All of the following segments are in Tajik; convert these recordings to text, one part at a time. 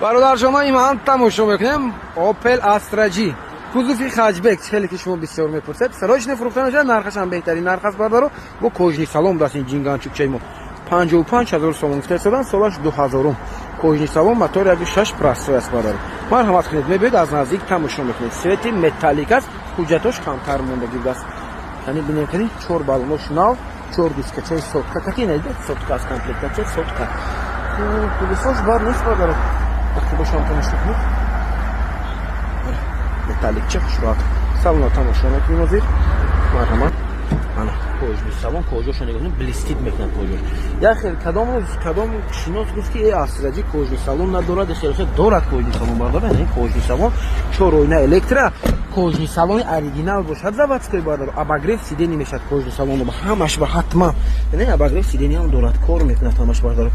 Бародарҷонои ман, тамошо мекунем Opel Astra G, кузови хэтчбек. Хеле ки шумо бисёр мепурсед, срочно фурӯхта мешавад. Нархаш ҳам беҳтарин нарх аст, бародаро. Бо кожаный салон даст ин ҷинганчукчаи мо 55 000 сомон гуфта истодан. Солаш 2000-ум, кожаный салон, мотор 1,6, простой аст. Бародаро, марҳамат кунед, мебиёед, аз наздик тамошо мекунед. Цвети металлик аст, ҳуҷҷатош камтар мондагӣ будааст. Яъне бинем кунед, чор баллонош нав, чор дискачаи сотка каки надид, сотка аст, комплектация сотка. Колесош бар нест, бародаро. Вақте бошам, тамошо кунед, металликча, хушроат. Салона тамошо мекунем ҳозир, марҳамат. Ана кожаный салон, кожаша нигоҳ кунед, блестит мекунад кожаш. Як хел кадом кадом шинос гуфт, ки э, Астра Джи кожаный салон надорад. Хеле хел дорад кожаный салон, бардора. Ин кожаный салон, чор оина электро, кожаный салони оригинал бошад, заводской, бардор, обогрев сидений мешавад. Кожаный салон ҳамаш ба ҳатман, яъне обогрев сидений ҳам дорад, кор мекунад ҳамаш, бардор.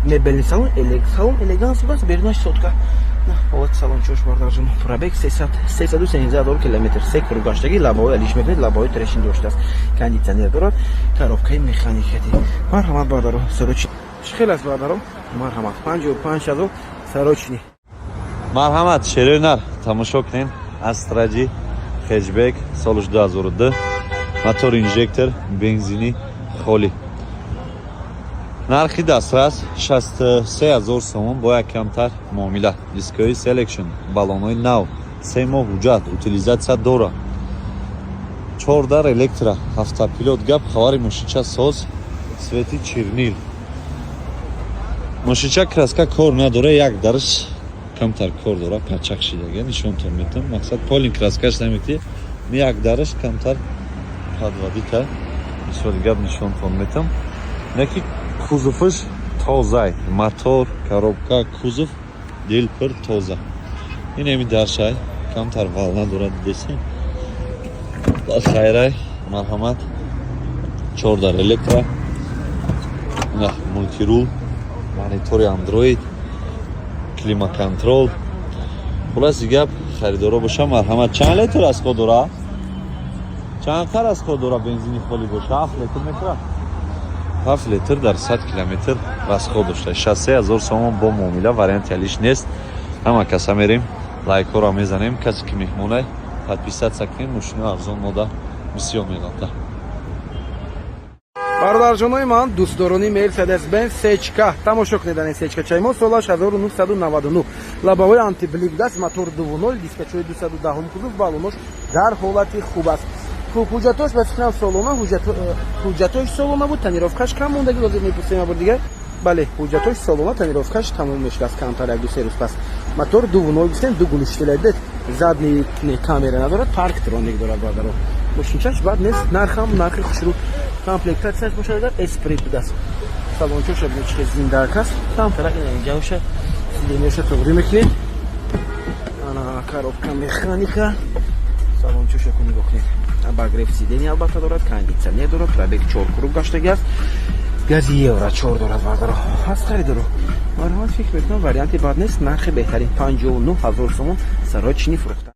Мебельный салон, салон элеганс будааст, берунаш сотка. Ҳолати салончош, бардарҷон. Пробег 313 000 километр, се круг гаштагӣ. Лабаҳои алиш мекунед, лабаҳои трещин доштааст, кондитсионер дорад, коробкаи механикати. Марҳамат, бардаро, срочный чӣ хел аст, бардаро? Марҳамат, 55 000, срочный. Марҳамат, шерои нар, тамошо кунед. Астра Джи хэтчбек, солаш 2002, мотор инжектор, бензини холӣ. Нархи дастрас 63 000 сомон, бо як камтар муомила. Дискои селекшн, баллонҳои нав, 3 моҳ ҳуҷҷат, утилизация дора, чордар электро, автопилот. Гап хабари мошинча соз, цвети чернил. Мошинча краска кор надора, як дарш камтар кор дора, пачақ шидага, нишонтон метам. Мақсад, полный краскаш намети, як дарш камтар подводита. Мисоли гап, нишонтон метам, неки кузоваш тозай, мотор, коробка, кузов дилпир тоза. Ин еми даршай камтар волна дорад, десем хайрай. Марҳамат, чордар электро, мультируль, монитори андроид, климат-контроль. Хулоси гап, харидоро боша, марҳамат. Чанд литр расход дора? Чанд қар расход дора? Бензини холӣ боша, 7 литр мекунад, 7 литр дар 100 километр расход дошта. 63 000 сомон бо муомила, варианти алиш нест. Ҳама каса мерем, лайкҳоро мезанем. Касе ки меҳмонай, подписаться кунем. Мошино арзон мода бисёр меғалта. Бародарҷонои ман, дӯстдорони Мерседес Бенз сечка, тамошо кунед. Ани сечкачаи мо солаш 1999, лабаҳои антиблик даст, мотор 2,0, дискачои 210, кузов, балонош дар ҳолати хуб аст. Хуб, ҳуҷҷатош ба фикрам солона, ҳуҷҷатош солона буд, тонировкаш кам мондаги, лозим мепурсем абор дигар. Бале, ҳуҷҷатош солона, тонировкаш тамом мешудааст камтар, 1-2-3 рӯз пас. Мотор 2,0 гуфтем, ду глушитель дед, задний камера надорад, парктроник дорад. Бардаро, мошинчаш бад нест, нархам нархи хушрӯ. Комплектацияш бошад агар, Эсприт будааст. Салончоша бинед, чӣ зиндаак аст. Камтарак ина инҷа боша, сиденияша туғрӣ мекунед. Ана коробка механика. Салончоша ку нигоҳ кунед, обогрев сидения албатта дорад, кондитсионер дорад. Пробег чор круг гаштагӣ аст, гази евро чор дорад. Бардаро, ҳаст харидоро, марҳамат. Фикр мекунам, варианти бад нест, нархи беҳтарин 59 000 сомон, срочный фурӯхта.